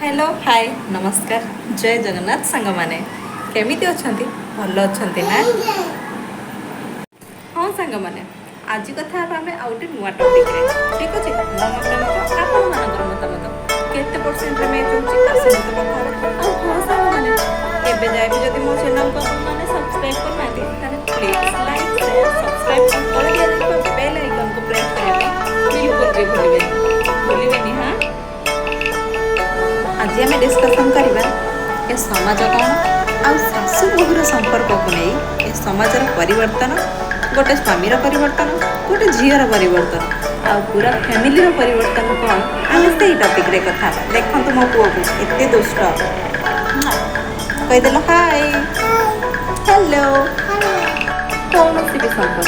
Hello, ହାଏ, ନମସ୍କାର, ଜୟ ଜଗନ୍ନାଥ। ସାଙ୍ଗମାନେ, କେମିତି ଅଛନ୍ତି? ଭଲ ଅଛନ୍ତି ନା? ହଁ ସାଙ୍ଗମାନେ, ଆଜି କଥା ହେବା ଆମେ ଆଉ ଗୋଟେ ନୂଆ ଟପିକ୍ରେ। ଠିକ୍ ଅଛି? ମୋ ମତାମତ, ଆପଣମାନଙ୍କର ମତାମତ କେତେ ପରସେଣ୍ଟରେ ମ୍ୟାଚ୍ ହେଉଛି, ଆସନ୍ତୁ କଥା ହେବା। ଆଉ ହଁ ସାଙ୍ଗମାନେ, ଏବେ ଯାଏ ବି ଯଦି ମୋ ଚ୍ୟାନେଲକୁ ଆପଣମାନେ ସବସ୍କ୍ରାଇବ୍ କରିନାହାନ୍ତି, ତାହେଲେ ପ୍ଲିଜ୍ ଲାଇକ୍, ସେୟାର, ସବସ୍କ୍ରାଇବ୍ ଆଉ ତଳେ ଦିଆଯାଇଥିବା ବେଲ୍ ଆଇକନ୍କୁ ପ୍ରେସ୍ କରିବା ପାଇଁ ବିଲକୁଲ ବି ଭୁଲିବେନି, ଭୁଲିବେନି। ହଁ, ଆଜି ଆମେ ଡିସ୍କସନ୍ କରିବା ଏ ସମାଜ କ'ଣ ଆଉ ଶାଶୁ ବୋହୂର ସମ୍ପର୍କକୁ ନେଇ ଏ ସମାଜର ପରିବର୍ତ୍ତନ, ଗୋଟେ ସ୍ୱାମୀର ପରିବର୍ତ୍ତନ, ଗୋଟେ ଝିଅର ପରିବର୍ତ୍ତନ ଆଉ ପୁରା ଫ୍ୟାମିଲିର ପରିବର୍ତ୍ତନ କ'ଣ, ଆମେ ସେଇ ଟପିକ୍ରେ କଥା ହେବା। ଦେଖନ୍ତୁ ମୋ ପୁଅକୁ, ଏତେ ଦୁଷ୍ଟ। କହିଦେଲ ହାଇ, ହ୍ୟାଲୋ। କୌଣସି ବି ସମ୍ପର୍କ,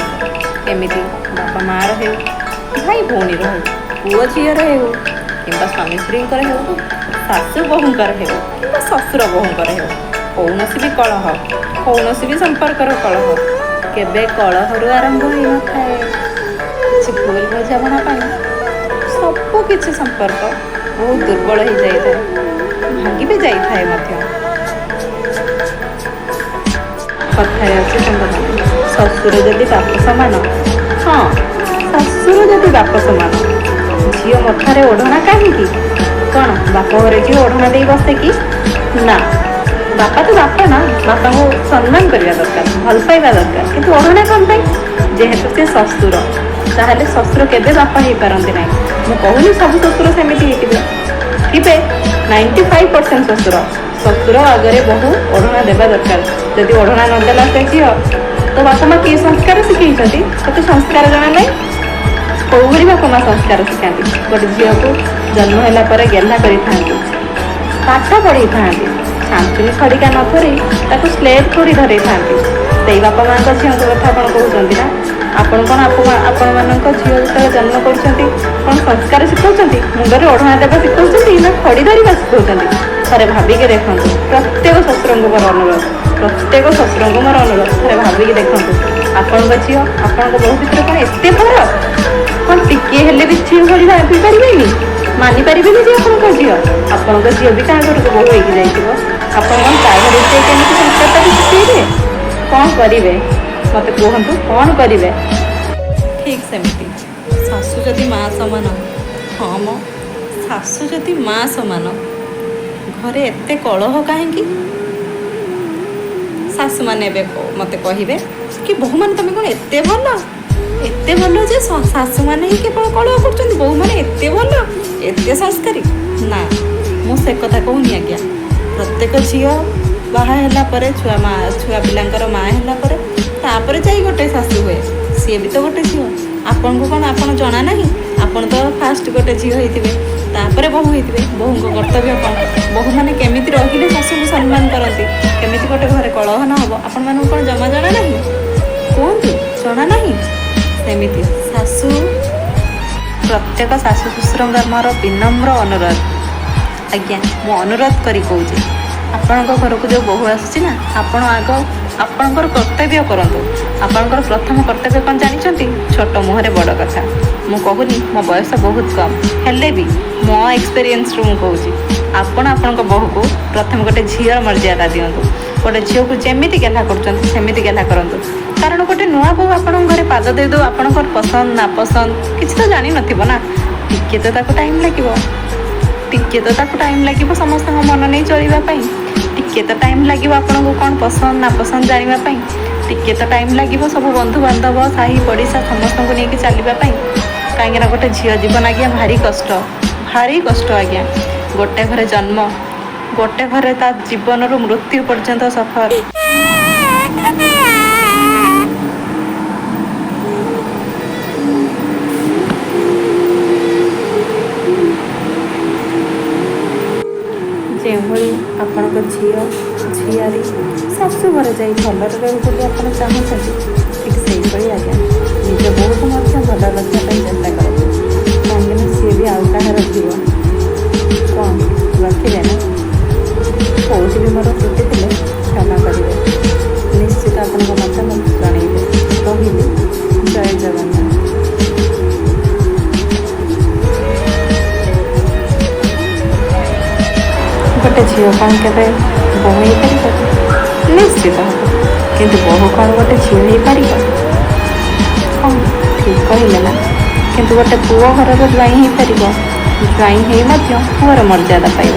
ଏମିତି ବାପା ମାଆର ହେଉ, ଭାଇ ଭଉଣୀର ହେଉ, ପୁଅ ଝିଅର ହେଉ, କିମ୍ବା ସ୍ୱାମୀ ସ୍ତ୍ରୀଙ୍କର ହେଉ, ଶାଶୁ ବୋହୂଙ୍କର ହେଉ କିମ୍ବା ଶ୍ୱଶୁର ବୋହୂଙ୍କର ହେଉ, କୌଣସି ବି କଳହ, କୌଣସି ବି ସମ୍ପର୍କର କଳହ କେବେ କଳହରୁ ଆରମ୍ଭ ହୋଇନଥାଏ। କିଛି ଭୁଲ ବୁଝାମଣା ପାଇଁ ସବୁ କିଛି ସମ୍ପର୍କ ବହୁତ ଦୁର୍ବଳ ହେଇଯାଇଥାଏ, ଭାଙ୍ଗି ବି ଯାଇଥାଏ ମଧ୍ୟ। କଥାରେ ଅଛି ସାଙ୍ଗମାନେ, ଶ୍ୱଶୁର ଯଦି ବାପ ସମାନ, ହଁ, ଶ୍ୱଶୁର ଯଦି ବାପ ସମାନ, ଝିଅ ମଥାରେ ଓଢ଼ଣା କାହିଁକି? କ'ଣ ବାପ ଘରେ ଝିଅ ଓଢ଼ଣା ଦେଇ ବସେ କି? ନା, ବାପା ତ ବାପା ନା, ବାପାଙ୍କୁ ସମ୍ମାନ କରିବା ଦରକାର, ଭଲ ପାଇବା ଦରକାର, କିନ୍ତୁ ଓଢ଼ଣା କ'ଣ ପାଇଁ? ଯେହେତୁ ସେ ଶ୍ୱଶୁର। ତାହେଲେ ଶ୍ୱଶୁର କେବେ ବାପା ହେଇପାରନ୍ତି ନାହିଁ। ମୁଁ କହୁନି ସବୁ ଶ୍ୱଶୁର ସେମିତି ହେଇଥିବେ, ଥିବେ 95% ଶ୍ୱଶୁର। ଶ୍ୱଶୁର ଆଗରେ ବହୁ ଓଢ଼ଣା ଦେବା ଦରକାର। ଯଦି ଓଢ଼ଣା ନଦେଲା ସେ ଝିଅ, ତ ବାପା ମା କିଏ ସଂସ୍କାର ଶିଖେଇଛନ୍ତି? ତୋତେ ସଂସ୍କାର ଜଣା ନାହିଁ? କୋଉ ଭଳି ବାପା ମା ସଂସ୍କାର ଶିଖାନ୍ତି? ଗୋଟେ ଝିଅକୁ ଜନ୍ମ ହେଲା ପରେ ଗେହ୍ଲା କରିଥାନ୍ତି, ପାଠ ପଢ଼େଇଥାନ୍ତି, ଛାଞ୍ଚୁଣି ଖଡ଼ିକା ନ ଧରେଇ ତାକୁ ସ୍ଲେଟ୍ ଖଡ଼ି ଧରେଇଥାନ୍ତି, ସେଇ ବାପା ମାଆଙ୍କ ଝିଅଙ୍କ କଥା ଆପଣ କହୁଛନ୍ତି ନା? ଆପଣ କ'ଣ ଆପଣମାନଙ୍କ ଝିଅ ଯେତେବେଳେ ଜନ୍ମ କରୁଛନ୍ତି, କ'ଣ ସଂସ୍କାର ଶିଖାଉଛନ୍ତି? ମୁଣ୍ଡରେ ଓଢ଼ଣା ଦେବା ଶିଖାଉଛନ୍ତି ନା ଖଡ଼ି ଧରିବା ଶିଖାଉଛନ୍ତି? ଥରେ ଭାବିକି ଦେଖନ୍ତୁ। ପ୍ରତ୍ୟେକ ଶ୍ୱଶୁରଙ୍କୁ ମୋର ଅନୁରୋଧ, ପ୍ରତ୍ୟେକ ଶ୍ୱଶୁରଙ୍କୁ ମୋର ଅନୁରୋଧ, ଥରେ ଭାବିକି ଦେଖନ୍ତୁ, ଆପଣଙ୍କ ଝିଅ ଆପଣଙ୍କ ବୋହୂ ଭିତରେ କ'ଣ ଏତେ ଫରକ? କ'ଣ ଟିକିଏ ହେଲେ ବି ଝିଅ ଭଳି ଭାବି ପାରିବେନି, ମାନି ପାରିବେନି ଯେ ଆପଣଙ୍କ ଝିଅ? ଆପଣଙ୍କ ଝିଅ ବି କାହା ଘରକୁ ବୋହୂ ହେଇକି ଯାଇଥିବ। ଆପଣ କ'ଣ ତା ଘରକୁ ଯାଇକି ଏମିତି ସଂସ୍କାରଟାକୁ ଶିଖେଇବେ? କ'ଣ କରିବେ, ମୋତେ କୁହନ୍ତୁ, କ'ଣ କରିବେ? ଠିକ୍ ସେମିତି ଶାଶୁ ଯଦି ମା ସମାନ, ହଁ ମ, ଶାଶୁ ଯଦି ମା ସମାନ, ଘରେ ଏତେ କଳହ କାହିଁକି? ଶାଶୁମାନେ ଏବେ ମୋତେ କହିବେ କି ବୋହୂମାନେ ତମେ କ'ଣ ଏତେ ଭଲ, ଏତେ ଭଲ ଯେ ଶାଶୁମାନେ ହିଁ କେବଳ କଳହ କରୁଛନ୍ତି, ବୋହୂମାନେ ଏତେ ଭଲ, ଏତେ ସଂସ୍କାରୀ? ନା, ମୁଁ ସେ କଥା କହୁନି ଆଜ୍ଞା। ପ୍ରତ୍ୟେକ ଝିଅ ବାହା ହେଲା ପରେ, ଛୁଆ ମା, ଛୁଆ ପିଲାଙ୍କର ମା ହେଲା ପରେ, ତାପରେ ଯାଇ ଗୋଟେ ଶାଶୁ ହୁଏ। ସିଏ ବି ତ ଗୋଟେ ଝିଅ। ଆପଣଙ୍କୁ କ'ଣ ଆପଣ ଜଣା ନାହିଁ? ଆପଣ ତ ଫାଷ୍ଟ ଗୋଟେ ଝିଅ ହେଇଥିବେ, ତାପରେ ବୋହୂ ହେଇଥିବେ। ବୋହୂଙ୍କ କର୍ତ୍ତବ୍ୟ କ'ଣ, ବୋହୂମାନେ କେମିତି ରହିଲେ ଶାଶୁଙ୍କୁ ସମ୍ମାନ କରନ୍ତି, କେମିତି ଗୋଟେ ଘରେ କଳହ ନ ହେବ, ଆପଣମାନଙ୍କୁ କ'ଣ ଜମା ଜଣା ନାହିଁ? କୁହନ୍ତୁ, ଜଣା ନାହିଁ? ସେମିତି ଶାଶୁ, ପ୍ରତ୍ୟେକ ଶାଶୁ ଶ୍ୱଶୁରଙ୍କର ମୋର ବିନମ୍ର ଅନୁରୋଧ ଆଜ୍ଞା, ମୁଁ ଅନୁରୋଧ କରି କହୁଛି, ଆପଣଙ୍କ ଘରକୁ ଯେଉଁ ବୋହୂ ଆସୁଛି ନା, ଆପଣ ଆଗ ଆପଣଙ୍କର କର୍ତ୍ତବ୍ୟ କରନ୍ତୁ। ଆପଣଙ୍କର ପ୍ରଥମ କର୍ତ୍ତବ୍ୟ କ'ଣ ଜାଣିଛନ୍ତି? ଛୋଟ ମୁହଁରେ ବଡ଼ କଥା ମୁଁ କହୁନି, ମୋ ବୟସ ବହୁତ କମ୍, ହେଲେ ବି ମୋ ଏକ୍ସପେରିଏନ୍ସରୁ ମୁଁ କହୁଛି, ଆପଣ ଆପଣଙ୍କ ବୋହୂକୁ ପ୍ରଥମେ ଗୋଟେ ଝିଅର ମର୍ଯ୍ୟାଦା ଦିଅନ୍ତୁ। ଗୋଟେ ଝିଅକୁ ଯେମିତି ଗେହ୍ଲା କରୁଛନ୍ତି, ସେମିତି ଗେହ୍ଲା କରନ୍ତୁ। କାରଣ ଗୋଟେ ନୂଆ ବୋହୂ ଆପଣଙ୍କ ଘରେ ପାଦ ଦେଇଦେଉ, ଆପଣଙ୍କର ପସନ୍ଦ ନାପସନ୍ଦ କିଛି ତ ଜାଣିନଥିବ ନା। ଟିକେ ତ ତାକୁ ଟାଇମ୍ ଲାଗିବ, ଟିକେ ତ ତାକୁ ଟାଇମ୍ ଲାଗିବ ସମସ୍ତଙ୍କ ମନ ନେଇ ଚଳିବା ପାଇଁ। ଟିକେ ତ ଟାଇମ୍ ଲାଗିବ ଆପଣଙ୍କୁ କ'ଣ ପସନ୍ଦ ନାପସନ୍ଦ ଜାଣିବା ପାଇଁ। ଟିକେ ତ ଟାଇମ୍ ଲାଗିବ ସବୁ ବନ୍ଧୁବାନ୍ଧବ, ସାହି ପଡ଼ିଶା ସମସ୍ତଙ୍କୁ ନେଇକି ଚାଲିବା ପାଇଁ। କାହିଁକିନା ଗୋଟେ ଝିଅ ଜୀବନ ଆଜ୍ଞା ଭାରି କଷ୍ଟ, ଭାରି କଷ୍ଟ ଆଜ୍ଞା। ଗୋଟେ ଘରେ ଜନ୍ମ, ଗୋଟେ ଘରେ ତା ଜୀବନରୁ ମୃତ୍ୟୁ ପର୍ଯ୍ୟନ୍ତ ସଫର। ଯେଉଁଭଳି ଆପଣଙ୍କ ଝିଅ ଝିଆରୀ ଶାଶୁ ଘରେ ଯାଇ ଭଲରେ ରହୁ ବୋଲି ଆପଣ ଚାହୁଁଛନ୍ତି, ଠିକ୍ ସେଇଭଳି ଆଜ୍ଞା ନିଜ ବୋହୂକୁ ମଧ୍ୟ ଭଲ ରଖିବା ପାଇଁ ଚେଷ୍ଟା କରନ୍ତୁ। କାହିଁକିନା ସିଏ ବି ଆଉ କାହାର ଝିଅ। କ'ଣ ରଖିବେ ନା? କେଉଁଠି ବି ମୋର ତ୍ରୁଟି ଥିଲେ କ୍ଷମା କରିବେ। ନିଶ୍ଚିତ ଆପଣଙ୍କ ମତାମତ ଜଣେଇବେ। ରହିଲି, ଜୟ ଜଗନ୍ନାଥ। ଗୋଟେ ଝିଅ କ'ଣ କେବେ ବୋହୂ ହେଇପାରିବ? ନିଶ୍ଚିତ ହେବ। କିନ୍ତୁ ବୋହୂ କ'ଣ ଗୋଟେ ଝିଅ ହେଇପାରିବ? କ'ଣ ଠିକ୍ କହିଲେ ନା? କିନ୍ତୁ ଗୋଟେ ପୁଅ ଘରର ଜ୍ୱାଇଁ ହେଇପାରିବ, ଜ୍ୱାଇଁ ହେଇ ମଧ୍ୟ ପୁଅର ମର୍ଯ୍ୟାଦା ପାଇବ।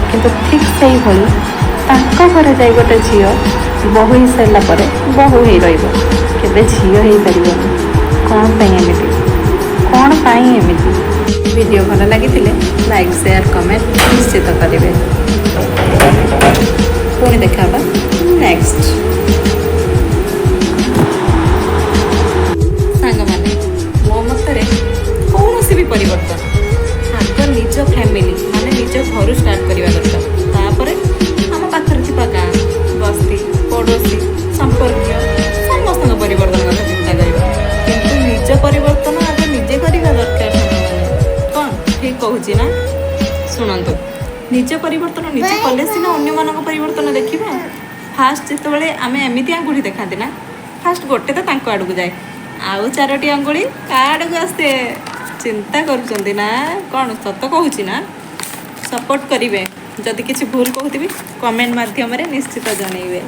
କିନ୍ତୁ ଠିକ୍ ସେଇଭଳି ତାଙ୍କ ଘରେ ଯାଇ ଗୋଟେ ଝିଅ ବୋହୂ ହେଇସାରିଲା ପରେ ବୋହୂ ହେଇ ରହିବ, କେବେ ଝିଅ ହେଇପାରିବନି। କ'ଣ ପାଇଁ ଏମିତି? କ'ଣ ପାଇଁ ଏମିତି? ଭିଡ଼ିଓ ଭଲ ଲାଗିଥିଲେ ଲାଇକ୍, ସେୟାର, କମେଣ୍ଟ ନିଶ୍ଚିତ କରିବେ। ପୁଣି ଦେଖା ହେବା ନେକ୍ସଟ। ସାଙ୍ଗମାନେ, ମୋ ମତରେ କୌଣସି ବି ପରିବର୍ତ୍ତନ ଆଗ ନିଜ ଫ୍ୟାମିଲି ମାନେ ନିଜ ଘରୁ ଷ୍ଟାର୍ଟ କରିବା ଦରକାର। ତାପରେ ଆମ ପାଖରେ ଥିବା ଗାଁ, ବସ୍ତି, ପଡ଼ୋଶୀ, ସମ୍ପର୍କୀୟ ସମସ୍ତଙ୍କ ପରିବର୍ତ୍ତନ କଥା ଚିନ୍ତା କରିବା। କିନ୍ତୁ ନିଜ ପରିବର୍ତ୍ତନ ଆଗ ନିଜେ କରିବା ଦରକାର। ସାଙ୍ଗମାନେ, କ'ଣ ଠିକ୍ କହୁଛି ନା? ଶୁଣନ୍ତୁ, ନିଜ ପରିବର୍ତ୍ତନ ନିଜେ କଲେ ସିନା ଅନ୍ୟମାନଙ୍କ ପରିବର୍ତ୍ତନ ଦେଖିବା। ଫାଷ୍ଟ ଯେତେବେଳେ ଆମେ ଏମିତି ଆଙ୍ଗୁଠି ଦେଖାନ୍ତି ନା, ଫାଷ୍ଟ ଗୋଟେ ତ ତାଙ୍କ ଆଡ଼କୁ ଯାଏ, ଆଉ ଚାରୋଟି ଆଙ୍ଗୁଳି କାହା ଆଡ଼କୁ ଆସେ? ଚିନ୍ତା କରୁଛନ୍ତି ନା କ'ଣ? ସତ କହୁଛି ନା? ସପୋର୍ଟ କରିବେ। ଯଦି କିଛି ଭୁଲ କହୁଥିବି, କମେଣ୍ଟ ମାଧ୍ୟମରେ ନିଶ୍ଚିତ ଜଣେଇବେ।